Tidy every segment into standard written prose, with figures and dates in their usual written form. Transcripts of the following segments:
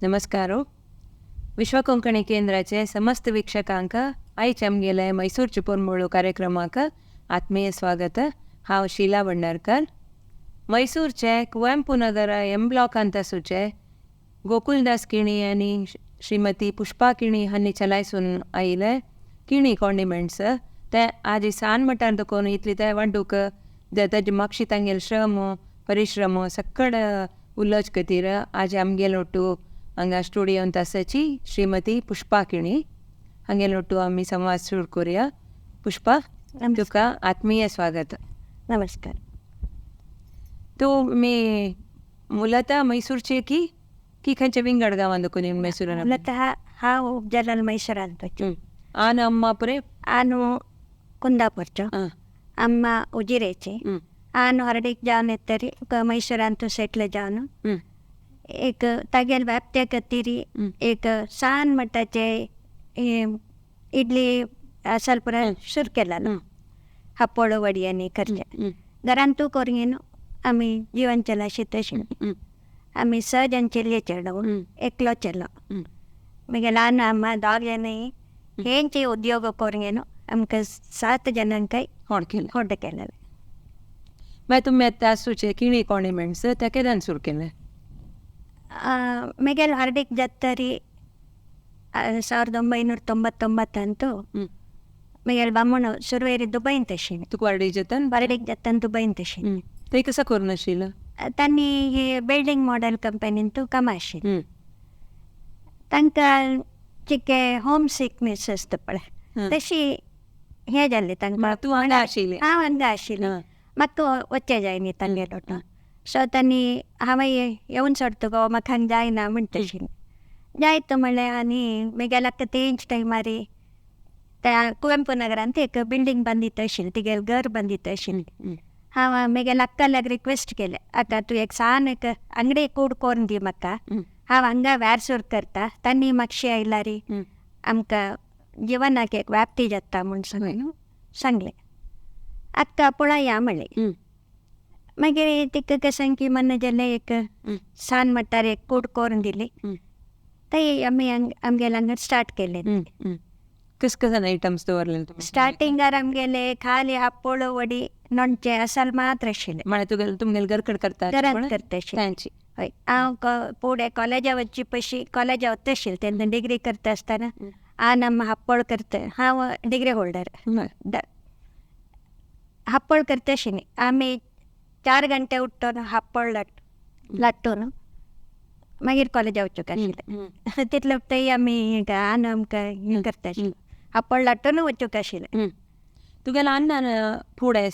नमस्कार. विश्व कोंकणी केंद्राचे समस्त वीक्षकांक आयज आमगेले मैसूर चिपोरमोळू कार्यक्रमाक आत्मीय स्वागत. हांव शीला भंडारकर. मैसूरचे कुवेंपू नगर एम ब्लॉकांत आसूचे गोकुलदास किणी आनी श्रीमती पुष्पा किणी हांणी चलायसून आयिल्ले किणी कॉन्डिमेंट्स ते आज सान मटार दकोन इतली ते वाड्डूक ताजे मागशी तांगेले श्रम परिश्रम सक्कड उलोवचे खातीर आज आमगेले ಒಟ್ಟು हांगा स्टुडियोंत आसाची श्रीमती पुष्पा किणी हांगेले ಒಟ್ಟು आमी संवाद सुरू करुया. पुष्पा, तुका आत्मीय स्वागत. नमस्कार. तूं मी ಮೂಲತಃ मैसूरचे की की खंयच्या विंगड गांवांत दुखून मैसूरान? ಮೂಲತಃ हांव जनरल मैसूरांत. आन अम्मा पुरे? आनु कुंदापूरचो, अम्मा उजिरेचे. आनु हरडीक जावन येतरी मैसूरांत सेटल जावन एक तागेल व्याप्त्या खातीर एक सान मठाचे इडली असाल पुरा सुरू केला. हापोळ वडी आनी करचे घरांतू करून आमी जीवन चलाशी तशें. आमी स जण चेडये चेडो, एकलो चेलो. मागीर ल्हान अम्मा दोग जाणां हेंचे उद्योग करून आमकां 7 जाणांकय होड केलें. होड केलें. मागीर तुमी आतां आसूचे किणी कॉन्डिमेंट्स ते केदान सुरू केलें? म्हगेले हरडीक जातरी 1999 म्हगेले बामण सुरवेर दुबयंत आशिल्ले. तुका वार्डीक जातान? वार्डीक जातान दुबयंत आशिल्ले. ते कसो करून आशिल्लो? तांणी हे बिल्डींग मॉडेल कंपनींत कामां आशिल्लें. तांकां चिके होम सिकनेस आसता पळय तशी हें जाल्लें तांकां. तूं हांगा आशिल्लें? हांव हांगा आशिल्लें. म्हाका वचचें जायना तांगेलो तो. सो तांणी हांवें येवन सोडटा गो, म्हाका हांगा जायना म्हणटा आशिल्लें. जायत म्हणलें आनी म्हगेल्या आतां तेंच टायमार त्या कुवेंपू नगरांत एक बिल्डींग बांदिता आशिल्ली, तिगेलें घर बांदिता आशिल्लें. हांव म्हगेल्या अक्काल्याक रिक्वेस्ट केलें, आतां तूं एक सान एक अंगडी कूड करून दी म्हाका, हांव हांगा व्यार सुरू करता, तांणी मातशें आयल्यार आमकां जिवनाक एक व्याप्ती जाता म्हूण सांगून सांगलें. आक्का पळया म्हणलें. मागीर तिका कशें की मन जालें एक सान मट्टार एक कूड करून दिली. थंय आमी आमगेले हांगा स्टार्ट केलें. कस कसन आयटम्स दवरले तुमी? स्टार्टिंगार आमगेले खाली आप्पोळ वडी लोणचें असाल मात्र आशिल्लें. म्हळ्यार तुगेले तुमगेले घरकड करता? घरांत करता आशिल्लें. तांची. हय. हांव फुडें कॉलेजा वचची पयशी कॉलेजा वता आशिल्लें तेन्ना डिग्री करता आसतना आन आम हाप्पोळ करता. हांव डिग्री होल्डर. हाप्पोळ करता आशिल्लीं. आमी 4 घंटे उठ्ठो हाप्पोळ लाट्टून मागीर कॉलेजा वचूंक आशिल्लें. तितले थंय आमी आन आमकां हें करता आशिल्लें. हाप्पोळ लाट्टून वचूंक आशिल्लें. तुगेले अण्णान फुडें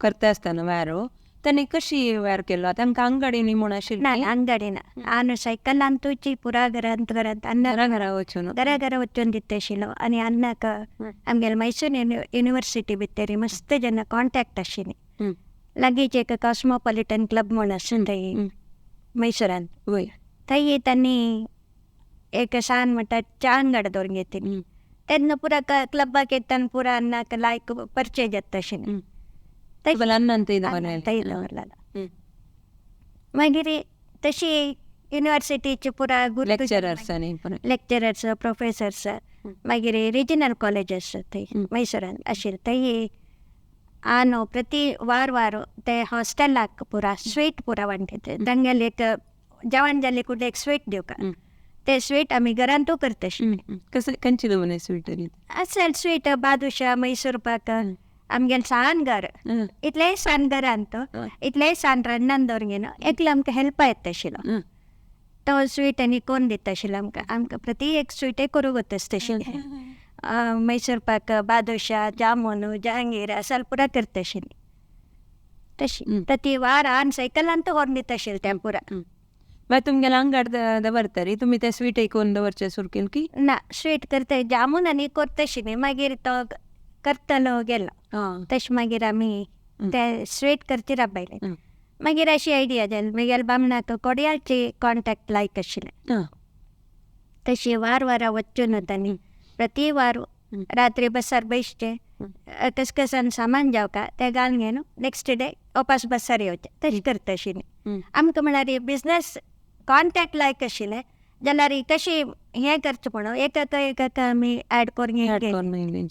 करता आसतना वारो तांणी कशी वार केलो? तांकां अंगडी न्ही म्हूण आशिल्ली? ना, अंगडी ना. आनु सायकलान तुची पुरा घरांत घरांत अण्णा घरा घरा वचून घरा घरा वचून दिता आशिल्लो. आनी अण्णाक आमगेले मैसूर युनिवर्सिटी भितर मस्त जेन्ना कॉन्टॅक्ट आशिल्लें. लागींच एक कॉस्मोपॉलिटन क्लब म्हूण आसा थंय मैसुरांत. थंय तांणी एक सान म्हणटा च्या अंगड दवरून घेतिल्ली. तेन्ना पुरा क्लबाक येताना पुरा अण्णाक लायक परिचय जाता आशिल्लें. अण्णान थंय दवरलें. थंय दवरलें. मागीर तशी युनिवर्सिटीची पुरा लेक्चरर्स आनी लेक्चरर्स प्रोफेसर्स मागीर रिजनल कॉलेजस थंय मैसुरांत आशिल्लें. थंय आनो प्रति वार वार ते हॉस्टेलाक पुरा स्वीट पुरा वांट्टा. तांगेले एक जेवण जालें कुडे एक स्वीट दिवका. ते स्वीट आमी घरांतू करता आशिल्लें. कशें खंयची नमुने स्वीट तरी? असेल स्वीट बादुशा मैसूर पाक. आमगेलें सान घर, इतलेंय सान घरांत इतलेंय सान रांदणान दवरून घेवन एकलो आमकां हेल्पा येता आशिल्लो. तो स्वीट आनी करून दिता आशिल्लो आमकां. आमकां प्रति एक स्वीटय करूंक वता आशिल्लें. मैसूर पाक, बादुशा, जामून, जहांगीर असाल पुरा करता आशिल्लीं. तशी प्रति वार आन सायकलान व्हरून दिता आशिल्लें तें पुरा. मागीर तुमगेले अंगड दवरतरी तुमी ते स्वीट करून दवरचें सुरू केलें की? ना, स्वीट करता जामून आनी करता आशिल्लीं. मागीर तो करतलो गेलो तशें मागीर आमी ते स्वीट करचे राबयलें. मागीर अशी आयडिया जाली म्हगेल्या बामणाक कोडयाळची कॉन्टॅक्ट लायक आशिल्लें. तशी वार वारा वचून तांणी प्रति वार रात्री बसार बसचें कस कसान सामान जावका तें घालून घेवन नेक्स्ट डे वापस बसार येवचें तशें करता आशिल्लीं. आमकां म्हळ्यार बिजनस कॉन्टॅक्ट लायक आशिल्लें. जाल्यार कशी हें करचें म्हणून एकाक एकाक आमी ऍड करून ऍड करून.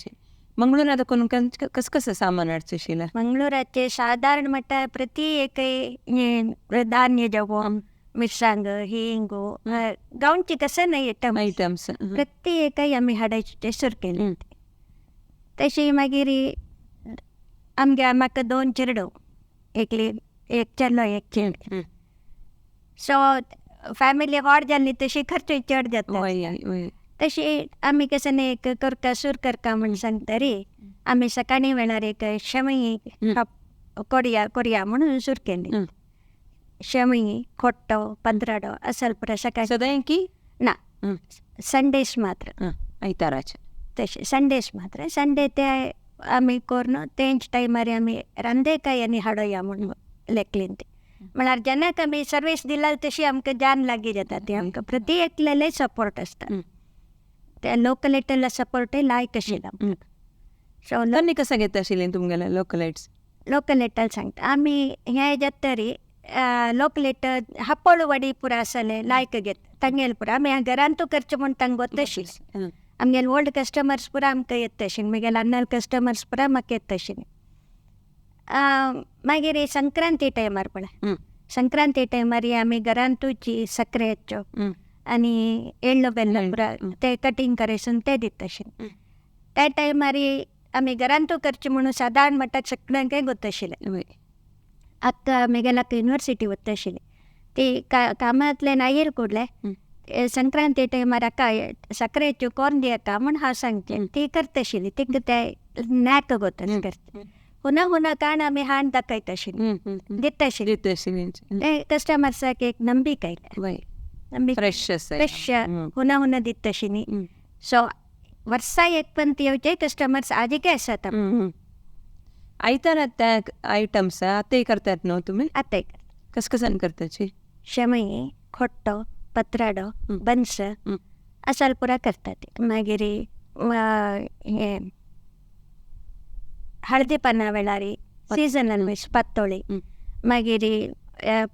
मंगळूरात कोण कस कसं सामान हाडचें शीला? मंगळूराचे सादारण म्हटल्यार प्रति एक हें धान्य जेवण, मिरसांग, हिंग, गांवचे कसं नाही आयटम्स प्रति एकय आमी हाडायचे सुरू केले. तशी मागीर आमगे म्हाका 2 चेडो, एकली एक चलो एक चेडूं. सो फॅमिली व्हड जाली तशी खर्च चड जाता. तशी आमी कसं न्ही एक करता सूर करता म्हण सांगता रे आमी सकाळी वेळार एक शेवई कोरया कोरया म्हणून सूर केली. शेवई, खोट्टो, पंद्राडो असल पुरा सकाळी. सदांय की ना, संडेस मात्र. आयताराचे तशें संडेस मात्र. संडे ते आमी करून तेंच टायमार आमी रांदेकाय आनी हाडोया म्हणून लेखलीन ती. म्हळ्यार जेन्ना आमी सर्वीस दिला तशी आमकां जान लागीं जाता ती. आमकां प्रति एकल्याले सपोर्ट आसता. ते लोकल सपोर्टय लायक आशिल्लो. सो आनी कसं घेता आशिल्लें तुमगेलें लोकलायट्स? लोकलेटल सांगता आमी हें जाता रे लोकलेट हप्पळ वडी पुरा आसले लायक घेता तांगेले पुरा. आमी घरांतू करचें म्हूण तांकां गोत्ता आशिल्लें. आमगेले ओल्ड कस्टमर्स पुरा आमकां येता आशिल्लें. म्हगेले अन्नल कस्टमर्स पुरा म्हाका येता आशिल्लें. मागीर संक्रांती टायमार पळय, संक्रांती टायमार आमी घरांतूची सक्रेच्यो आनी एळ्ळो बेल्ल पुरा ते कटींग करेसून ते दिता आशिल्लें. त्या टायमार आमी घरांतू करचें म्हणून सादारण म्हटल्यार सगळ्यांकय गोत्ता आशिल्लें. आतां म्हगेले आतां युनिवर्सिटी वता आशिल्ली ती कामांतल्यान आयल कुडले संक्रांती टायमार आका सक्रेच्यो कोन्न दियता म्हूण हांव सांगचें. ती करता आशिल्ली. तिका ते नॅक गोता करता. हुना हुना काण आमी हाण दाखयता आशिल्ली, दिता आशिल्ली. ते कस्टमर्साक एक नंबिक आयल्या, फ्रेश फ्रेश हुना हुना दिता आशिल्ली. सो वर्सा एक पण येवचे कस्टमर्स आजीकय आसात. आयतारा त्या आयटम्स आतांय करतात न्हू तुमी? आतांय कस कसान करताची? शेवई, खोट्टो, पत्राडो, बन्स असल पुरा करतात. मागीर हें हळदी पाना वेळार सिजनल वेज पातोळी, मागीर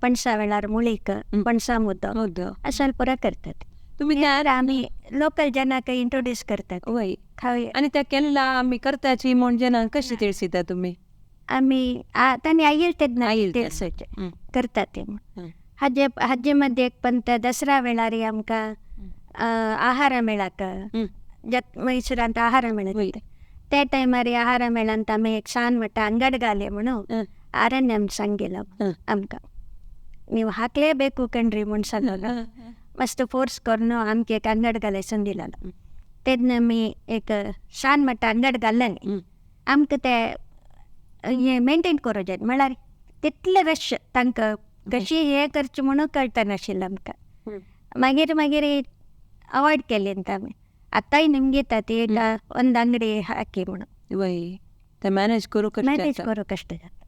पणसा वेळार मुळीक, पणसा मुद्दो असल पुरा करतात. तुमी आमी लोकल जनाक इंट्रोड्यूस करतात. वय आनी त्या केन्ना आमी करताची म्हूण जनांक कशी तिळसिता तुमी? आमी तांणी आयल तेन्ना तिळसचे करतात ते. हाजे हाजे मध्ये एक पण दसरा वेळार आमकां आहार मेळाक मैसुरांत आहार मेळटा त्या टायमार आहार मेळांत आमी एक सान म्हणटा अंगड घाले म्हणून आरण्य सांगिल्लो आमकां. ನೀವು ಹಾಕಲೇಬೇಕು ಕಣ್ರಿ म्हूण सांगलो. मस्त फोर्स करून आमकां एक अंगड घाले दिलो. तेन्ना आमी एक सान म्हणटा अंगड घाल्लें न्ही आमकां ते हें मेनटेन करूं जाय. म्हळ्यार तितलें रश तांकां कशी हें करचें म्हणून कळटनाशिल्लें आमकां. मागीर मागीर अवॉयड केली आमी. आतांय निमगीता ती एक ಒಂದು ಅಂಗಡಿ ಹಾಕಿ म्हणून. वय ते मॅनेज करूं मॅनेज करूं कश्ट जाता.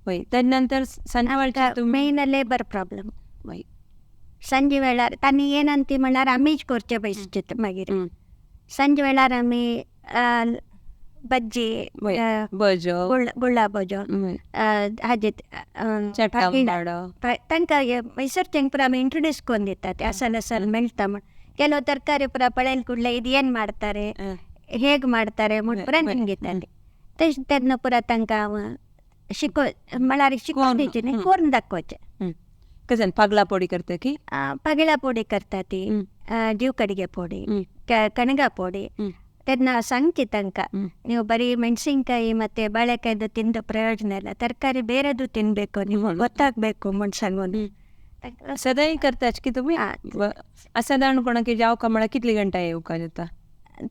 वय तेज नंतर सांजवेळचे मेन लेबर प्रॉब्लम. वय संजे वेळार तांणी ಏನಂತ म्हळ्यार आमीच करचे बसचे. मागीर संजे वेळार आमी बज्जी, भजो, गुळा भजो, हाजे तांकां मैसूर ಪೂರ ಆಮಿ ಇಂಟ್ರೊಡ್ಯೂಸ್ करून दितात. ಅಸಲ್ ಅಸಲ್ मेळटा म्हण. ಕೆಲವು ತರಕಾರಿ ಪೂರ ಪಳೆಲ್ ಕೂಡಲೇ ಇದು ಏನು ಮಾಡ್ತಾರೆ ಹೇಗೆ ಮಾಡ್ತಾರೆ म्हूण ಪೂರ ನಿಮಗಿतात. तशें तेन्ना पुरा तांकां हांव शिको म्हळ्यार शिकोवन दिवचें न्ही, करून दाखोवचें. कशें पागला पोडी करता की? पगळा पोडी करता ती, जीव ಕಡಿಗೆ ಪೊಡಿ, ಕಣಗ ಪೊಡಿ. ತೆನ್ನ सांगची ತಾಂಕ ನೀವು ಬರೀ ಮೆಣಸಿನ್ಕಾಯಿ ಮತ್ತು ಬಾಳೆಕಾಯ್ದು ತಿಂದು ಪ್ರಯೋಜನ ಇಲ್ಲ, ತರಕಾರಿ ಬೇರೆದು ತಿನ್ನಬೇಕು, ನಿಮಗೆ ಗೊತ್ತಾಗಬೇಕು म्हूण. सदांय करताच की तुमी? सादारण कोणाक जाव का म्हळ्यार कितली घंटा येवका जाता?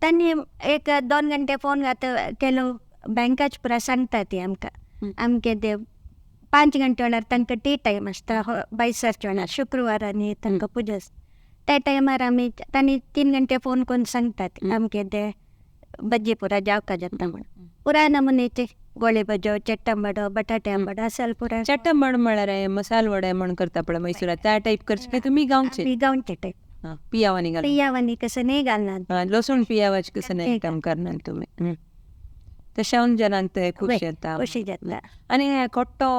तांणी एक 2 गंटे फोन आतां ಕೆಲವು बँकाच पुरा सांगता ती आमकां. आमगे ते 5 गंटे वेळार तांकां टी टायम आसता, बायसरच्या वेळार शुक्रवार आनी तांकां पुजा आसता. त्या टायमार आमी तांणी 3 गंटे फोन करून सांगतात आमगे ते बज्जी पुरा जावका जाता म्हूण. पुरा नमुनेचे गोळे भजो, चट्टंबाडो, बटाटे आंबाडो असल पुरा. चट्टंबाडो म्हळ्यार मसाल वडे म्हण करता पळय मैसुरात त्या टायप करचे काय तुमी गांवचे? गांवचे टायप. पियावानी घालून. पियावानी कसं नाही घालणार, लसूण पियावाचे कसं नाही काम करणार तुमी. तशें जनांक ते खुशी जाता. खुशी जाता. आनी खोट्टो,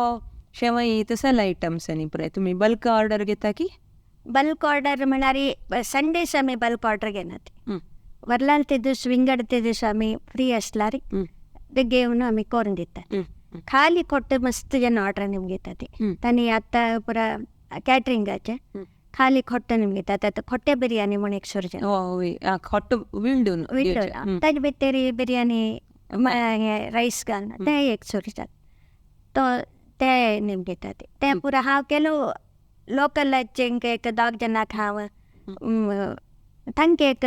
शेवई तसले आयटम्स न्ही पुराय तुमी बल्क ऑर्डर घेता की? बल्क ऑर्डर म्हळ्यार संडेस आमी बल्क ऑर्डर घेनात. वरलाल ते दीस विंगड ते दीस आमी फ्री आसल्यार ते घेवन आमी करून दितात. खाली खोटे मस्त जन ऑर्डर निमगे घेतात तांणी. आतां पुरा कॅटरिंगाचे खाली खोट्टे निमगे घेतात. आतां खोटे बिरयानी म्हूण एक सुरू जालें. खोट्टो विंडून विंडून ताजे भितर बिरयानी रायस घालून तें एक सुरू जालें. तो ते निमगे घेतात तें पुरा हांव केलो लोकलाचे एक दोग जणांक हांव तांकां एक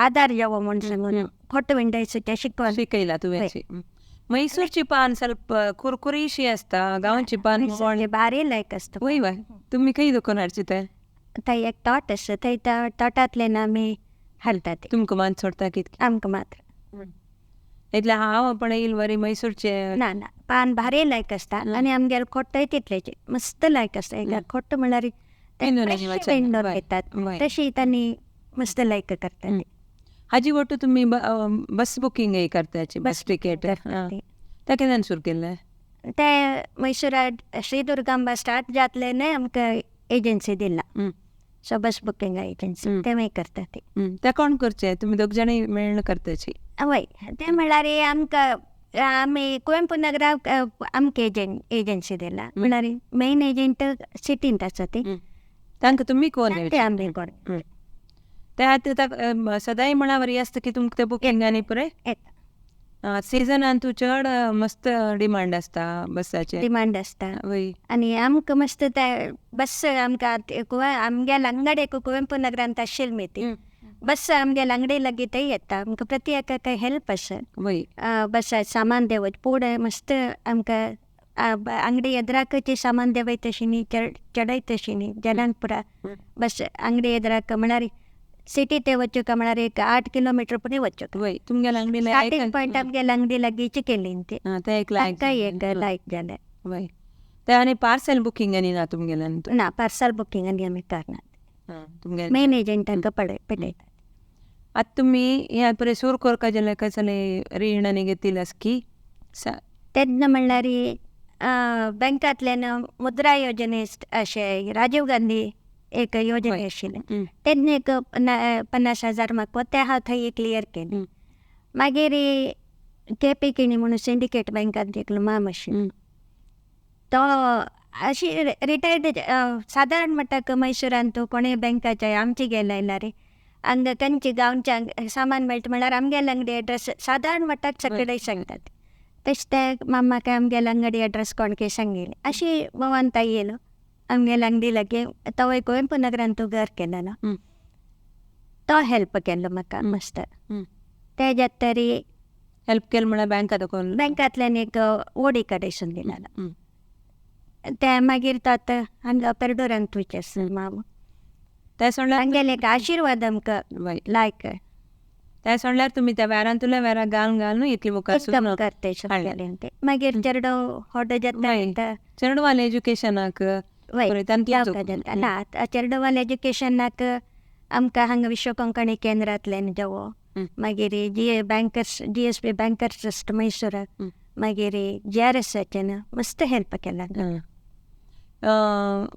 आदार जावो म्हूण सांगून खोटो विंडायचें शिकवण शिकयला तुवें. मैसूरची पान ಸ್ವಲ್ಪ कुरकुरीशी आसता, गांवची पान भारी लायक आसता. वय वय, तुमी खंय दुकान हाडची ते? थंय एक तोट आसा, थंय तोटांतल्यान आमी हाडटा. तुमकां मात सोडटा कितकें? आमकां मात्र इतलें हांव पण येयल बरी मैसूरचे. ना ना, पान भारी लायक आसता आनी आमगेले खोट्टय तितलेचे मस्त लायक आसता. एक खोट्ट म्हणल्यार विंडोर घेतात तशी तांणी मस्त लायक करतात. हाजी ಒಟ್ಟು तुमी बस बुकिंगय करताची, बस टिकेट ते केन्ना सुरू केल्लें? ते मैसुरा श्री दुर्गांबा स्टार्ट जातलें न्हय आमकां एजन्सी दिला. सो बस बुकिंग एजन्सी ते मागीर करता ती. ते कोण करचे? तुमी दोग जाणां मेळून करताची? वय, तें म्हणल्यार आमकां आमी कुवेंपू नगराक आमकां एजन्सी दिला. म्हणल्यार मेन एजंट सिटींत आसा ती. तांकां तुमी कोण? ते आमी कोण ते आतां सदांय म्हणा वरी आसता की तुमकां तें बुकिंग आनी पुराय येता. सिजनान तूं चड मस्त डिमांड आसता बसाचेर. डिमांड आसता. वय, आनी आमकां मस्त ते बस आमकां आमगेल्या अंगडे कुवेंपू नगरांत आशिल्ली न्ही ती बस आमगेल्या अंगडी लागीं थंय येता. आमकां प्रति एका हेल्प आसा. वय, बस सामान देंवयत पूण मस्त आमकां अंगडी एदराकचे सामान देंवयत अशी न्ही, चडयत अशी न्ही जनांक पुरा बस अंगडी एदराक म्हळ्यार सिटी ते वचूंक म्हळ्यार एक 8 किलोमिटर पुणी वचूंक. वय, तुमगेल्या अंगडी स्टार्टींग पॉयंट आमगेल्या अंगडी लागींच केली ती. तें एक लायक तांकांय एक लायक जालें. वय, ते आनी पार्सल बुकींग आनी ना तुमगेल्यान? ना, पार्सल बुकींग आनी आमी करनात. तुमगे मेन एजंटांक पेटयतात. आतां तुमी हें पळय सुरू करपा जाल्यार कसलें रीण आनी घेतिल्लें आसा की? तेन्ना म्हणल्यार बँकांतल्यान मुद्रा योजने अशें राजीव गांधी एक योजना आशिल्ली तेन्ना एक 50,000 म्हाका ते हांव थंय क्लियर केले. मागीर के पी किणी म्हणून सिंडिकेट बँकांत एकलो माम आशिल्लो तो अशी रिटायर्ड सादारण म्हणटा मैसुरांत कोणूय बँकाचे आमचे गेले आयल्यार हांगा खंयचे गांवच्या सामान मेळटा म्हणल्यार आमगेले अंगडी एड्रेस सादारण म्हणटात सगळे सांगतात. तशें ते मामाक आमगेले अंगडी एड्रेस कोणके सांगिल्ले अशी भोंवन ताई येयलो आमगेल्या अंगडी लागीं. तोवूय कुवेंपू नगरांत घर केलेलो तो हेल्प केल्लो म्हाका मस्त. ते जातरी हेल्प केलें म्हळ्यार बँकांत कोण? बँकांतल्यान एक ओडी कडेसून दिलेलो. ते मागीर तो आतां हांगा पेरडोरांत आसा मामा. ते सोडल्यार तांगेले एक आशिर्वाद आमकां लायक. ते सोडल्यार तुमी त्या वेरांतुल्या वेरा घालून घालून इतले मुखार करते. मागीर चेडो होडो जाता चेडवाले एज्युकेशनाक ना, चेडवाले एज्युकेशनाक आमकां हांगा विश्व कोंकणी केंद्रांतल्यान जावो, मागीर G bankers G S P bankers trust मैसूराक, मागीर जी आर एसाच्यान मस्त हेल्प केला.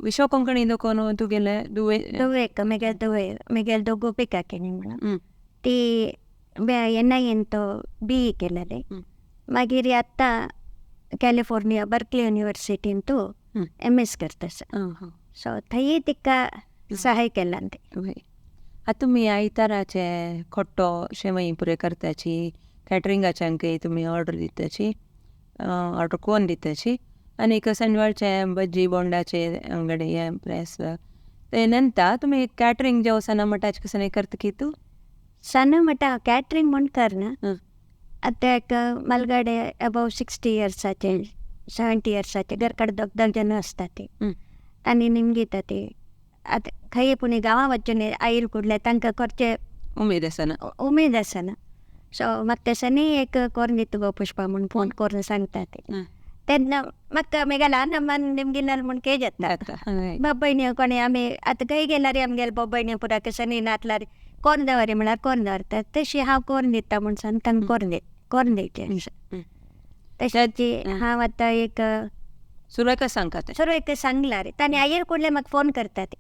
विश्व कोंकणी दोकोन तुगेले दुवे दुवेक मागीर दुवे मागीर दोगो पिका केली म्हणून ती एन I N तो बी ई केलेले. मागीर आतां कॅलिफोर्निया बर्कली युनिवर्सिटीन तूं एम एस करता. सो थंय तिका सहाय केला. आतां तुमी आयताराचे खोट्टो शेवई पुरे करताची, कॅटरिंगाच्यांकय तुमी ऑर्डर दिताची, ऑर्डर कोन्न दिताची आनी सांजवेळचे भजी बोंडाचे अंगडी हें प्रेस ते नंतर तुमी कॅटरींग जेव सना मठाचे कसं करता की तूं? सना मठा कॅटरींग म्हूण करना. आतां एक मलगडे अबव 60 इयर्साचे 70 इयर्साचे घरकडे दोग दोग जण आसता ती आनी निमगिता ती. आतां खंय पूण गांवां वचून आयल कुडले तांकां करचे उमेद आसना. उमेद आसना. सो म्हाका तेसांनी एक कोरून दिता गो पुष्पा म्हूण फोन करून सांगता ते. तेन्ना म्हाका मागीर ल्हान अम्मान निमगिलाल म्हूण के जाता बाबयण्यो कोणी आमी आतां खंय गेल्यार आमगेले बाबयण्यो पुरा कशें नातल्यार कोरून दवरी म्हळ्यार कोरून दवरतात. तशी हांव कोरून दिता म्हूण सांग तांकां कोरून दिवचें. तशेंच हांव आतां एक सुरवेक सांगता ते. सुरवेक सांगला रे तांणी आयर कुडले म्हाका फोन करता ते.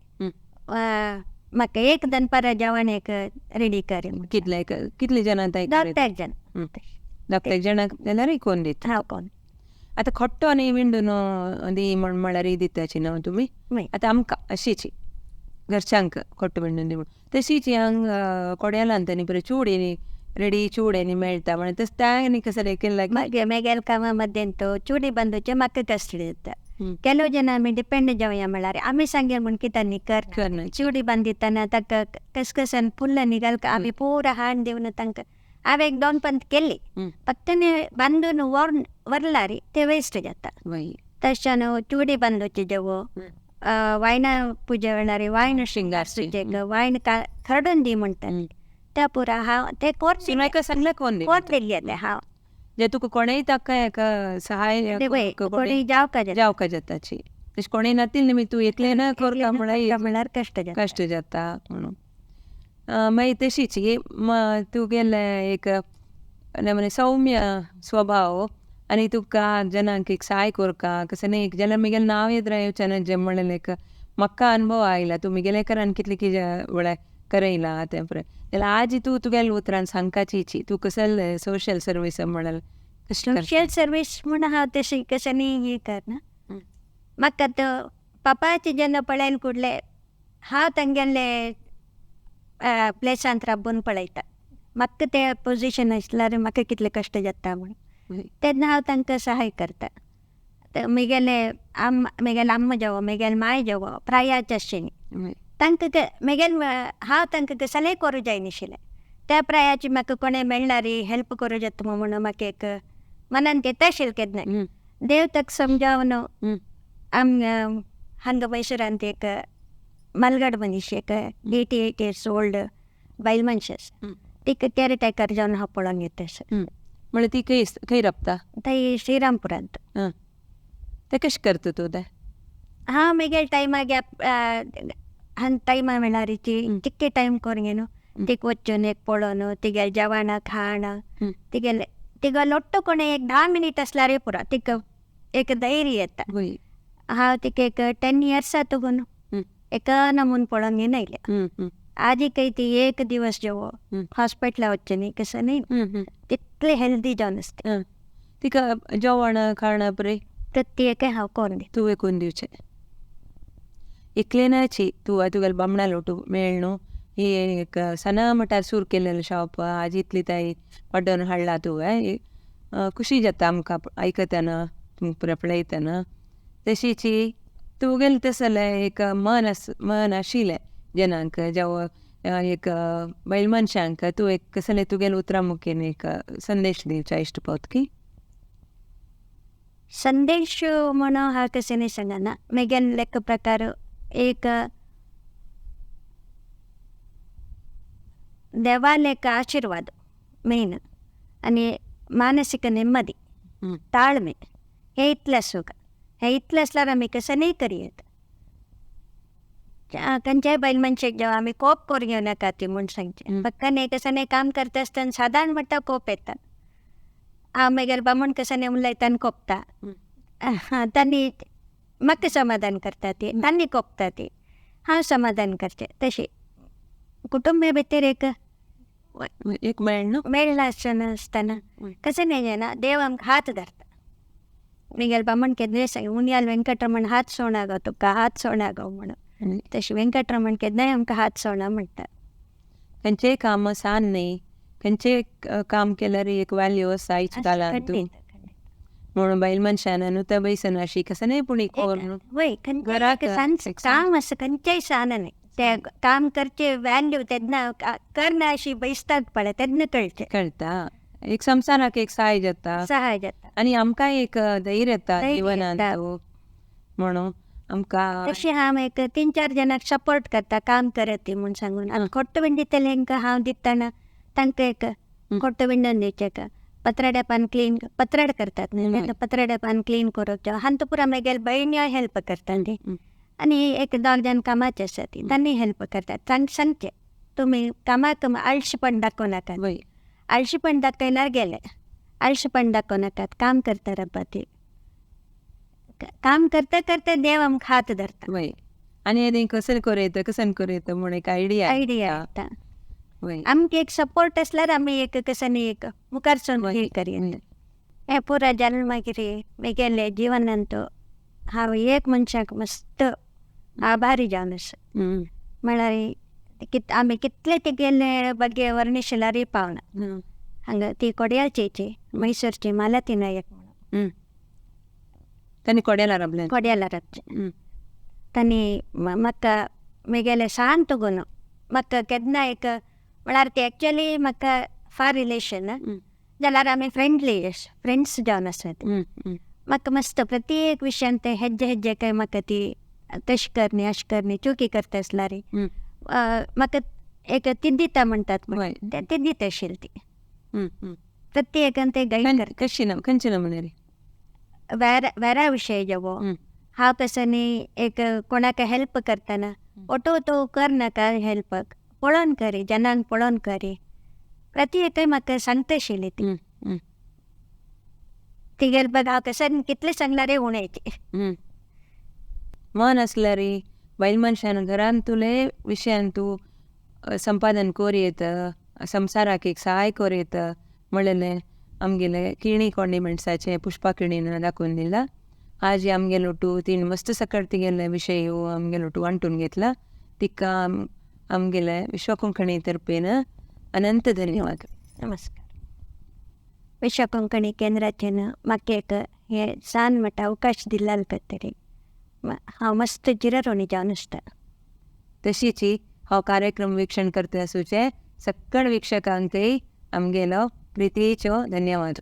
म्हाका एक दनपारा जेवण एक रेडी कर. कितले कितले जाणां? 10 जण. 10 जाणांक जाल्यार कोण दिता? हांव कोण. आतां खोट्टो आनी विंडून दी म्हण म्हळ्यार दिताची न्हू तुमी? आतां आमकां अशीची घरच्यांक खोट्टो विंडून दी म्हण तशीच हांग कोड्यालान तांणी बरें चूड रेडी चूड आनी मेळटा म्हण तशें तें आनी कसलें केलां? मागीर मेगेल कामा मध्यान तो चुडी बांदूचे म्हाका कश्ट जाता. ಕೆಲವು ಜನ आमी डिपेंड जावया म्हळ्यार आमी सांगे म्हण कितें करना. चुडी बांदितना ताका कसकसान फुल्ल निघाल आमी पुरा हाड दिवन तांकां हांवें एक दोन पंत केली फक्त बांदून व्हरला रे ते वेस्ट जाता. तशें चुडी बांदूची जेवो वायना पुजे वेळार वायन शिंगारची वायन खरडून दी म्हणटा त्या पुरा हांव ते कोण सांगलें कोण दिल्ली ते हांव जे तुका कोणेय ताका एका सहाय कोणेय जावका जावका जाताची तशें कोणेय नातील न्ही तूं एकलें ना करता म्हळ्यार कश्ट जाता कश्ट जाता म्हणून. मागीर तशीच तुगेलें एक म्हणजे सौम्य स्वभाव आनी तुका जनांक एक सहाय करका कशें न्ही एक जाल्यार म्हगेलें नांव येत येवचें जें म्हणलें एक म्हाका अनुभव आयला तूं म्हगेलें करान कितलें कितें म्हळ्यार करयला तें पळय जाल्यार आज तूं तुगेल्या उतरान सांगकाची तूं कसले सोशल सर्वीस म्हणलें? सोशल सर्वीस म्हूण हांव तशी कशें न्ही हें करना. म्हाका तो पापाचे जेन्ना पळयन कुडले हांव तांगेले प्लेसांत राबून पळयता म्हाका ते पोजिशन आसल्यार म्हाका कितले कश्ट जाता म्हूण तेन्ना हांव तांकां सहाय करता. म्हगेले म्हगेले अम्मा जेवो म्हगेले माय जेवो प्रायाचे आशिल्ली तांकां म्हगेले हांव तांकां कसलेंय करूं जायनाशिल्लें. त्या प्रायाची म्हाका कोणें मेळ्ळार हेल्प करूं जाता म्हणून म्हाका एक मनान येता आशिल्लें केन्नाय. देव ताका समजावन आम हांगा मैसुरांत एक मलगड मनीस एक 88 इयर्स ओल्ड बायल मनश आसा तिका केअर टेकर जावन हांव पळोवन येता आसा. म्हळ्यार ती खंय खंय राबता? थंय श्रीरामपुरांत. तें कशें करता तूं तें? हांव म्हगेले टायमाक हांगा टायमा मेळ्ळार चिक्के टायम करून न्हू तिका वचून एक पळोवन तिगेलें जेवण खाण तिगेलें तिका लोट्टो कोणें एक 10 मिनीट आसल्यारय पुरो तिका एक धैर्य येता. हांव तिका एक 10 इयर्स जातकून एका नमून पळोवन घेवन आयल्या. आजीकय ती एक दिवस जेवो हॉस्पिटला वचचें न्ही कसं न्ही तितलें हेल्दी जावन आसता. तिका जेवण खाणां पळय प्रत्येक हांव करून दिता. तुवें करून दिवचें एकलें नाची तूं तुगेले बामणा लोटू मेळ न्हू ही एक सना मठार सूर केलेलें शॉप आज इतली ताई वाडोवन हाडला तुवें खुशी जाता आमकां आयकतना तुमकां पळयतना. तशीच तुगेलें तसलें एक मन मन आशिल्लें जनांक जावं एक बायल मनशांक तूं एक कसलें तुगेलें उतरां मुखेन एक संदेश दिवचा इश्ट पावत की? संदेश म्हणून हांव तशें न्ही सांगना. म्हगेले लेख प्रकार एक देवाले एक आशिर्वाद मेन आनी मानसीक नेम्मदी ताळमे हे इतलें आसूंक हें इतलें आसल्यार आमी कसं करी येता. खंयच्याय बायल मनशेक जेवा आमी कोप करून घेवं नाका ती म्हूण सांगचें. फक्त न्ही कसं न्ही काम करता आसतना सादारण म्हणटा कोप येता. हांव म्हगेले बामण कसं न्ही उलयता आनी कोपता तांणी म्हाका समाधान करता ती तांणी कोपता ती हांव समाधान करचें. तशें कुटुंबा भितर एक एक मेळ न्हू मेळना आसतना आसतना कशें न्ही जायना देव आमकां हात धरता. म्हगेले बामण केन्नाय सांग उनियाल वेंकटरमण हात सोणा गो तुका हात सोणा गो म्हणून तशें वेंकटरमण केन्नाय आमकां हात सोणा म्हणटा. खंयचेय काम सान न्ही खंयचेय काम केल्यार एक वॅल्यू आसा आयच्या काळांत म्हणून बायल मनशान न्हू त्या बैसन अशी कसं न्ही पूण वय घराक काम आसा खंयचेय सान न्ही ते काम करचे वॅल्यू तेन्ना करना अशी बैसतात पळय तेन्ना कळचें कळटा. एक संवसाराक एक सहाय जाता सहाय जाता आनी आमकांय एक धैर्य येता जिवनांत म्हणून आमकां. तशें हांव एक 3-4 जाणांक सपोर्ट करता काम करत म्हूण सांगून. आनी खोट्ट विंडितलें हांकां हांव दितना तांकां एक खोट्ट विंडून दिवचें पत्राड्या पान क्लीन पत्राड करतात न्ही पत्राड्या पान क्लीन करूंक हांतू पुरा म्हगेले भयण्यो हेल्प करता ती आनी एक 2 जाण कामाचे आसा ती तांणी हेल्प करतात. तांकां सांगचें तुमी कामाक आळशीपण दाखोवं नाकात. आळशीपण दाखयल्यार गेलें. आळशीपण दाखोवं नाकात काम करता रावपा ती. काम करता करता देव आमकां हात धरता. वय, आनी हें कसन करयता कसन करयता म्हूण एक आयडिया आयडिया येता. वय, आमकां एक सपोर्ट आसल्यार आमी एक कसन एक मुखार सरून हे करया. हें पुरा जालें मागीर म्हगेलें जिवनांत हांव एक मनशाक मस्त आभारी जावन आसा. म्हळ्यार आमी कितले तिगेले ಬಗ್ಗೆ ವರ್ಣಿಸಲಾರಿ पावना. हांगा ती कोड्यालची मैसूरची मालती नायक म्हणून. तांणी कोड्याला राबलें. कोड्याला राबचें. तांणी म्हाका म्हगेलें शांत गुण म्हाका केन्ना एक म्हळ्यार ती एक्चुअली म्हाका फार रिलेशन जाल्यार आमी फ्रेंडली फ्रेंड्स जावन आसात. म्हाका मस्त प्रत्येक विशयांत ते हेज्जे हेज्जे काय म्हाका ती तशें कर न्ही अशें कर न्ही चुकी करता आसल्यार म्हाका एक तिद्दिता म्हणटात ते तिद्दिता आशिल्ली ती. प्रत्येकान ते गायड करता. कशी ना खंयचे नमुने वेरा वेरा विशय जेवो हांव कसो न्ही एक कोणाक हेल्प करतना ओटो तो कर नाका हेल्पाक पळोवन करी जनांक पळोवन करी प्रत्येकय म्हाका सांगता आशिल्ली ती. तिगेले बग हांव कसो कितलें सांगल्यार उणें. मन आसल्यार बायल मनशान घरांतुले विशयान तूं संपादन कोरयेत संवसाराक एक सहाय कोरयेत म्हणलें आमगेले किणी कॉंडिमेंट्साचें पुष्पा किणीन दाखोवन दिला. आज आमगेलो ಒಟ್ಟು तिणें मस्त सकट तिगेले विशय आमगेलो ಒಟ್ಟು वांटून घेतला. तिका आमगेले विश्व कोंकणी तर्फेन अनंत धन्यवाद. नमस्कार. विश्व कोंकणी केंद्राचेन म्हाका एक हे सान म्हटा अवकाश दिल्ल्याल खातीर हांव मस्त चिरऋणी जावन आसता. तशीच हो कार्यक्रम वीक्षण करता आसूचे सगळ वीक्षकांकय आमगेलो प्रितीचो धन्यवाद.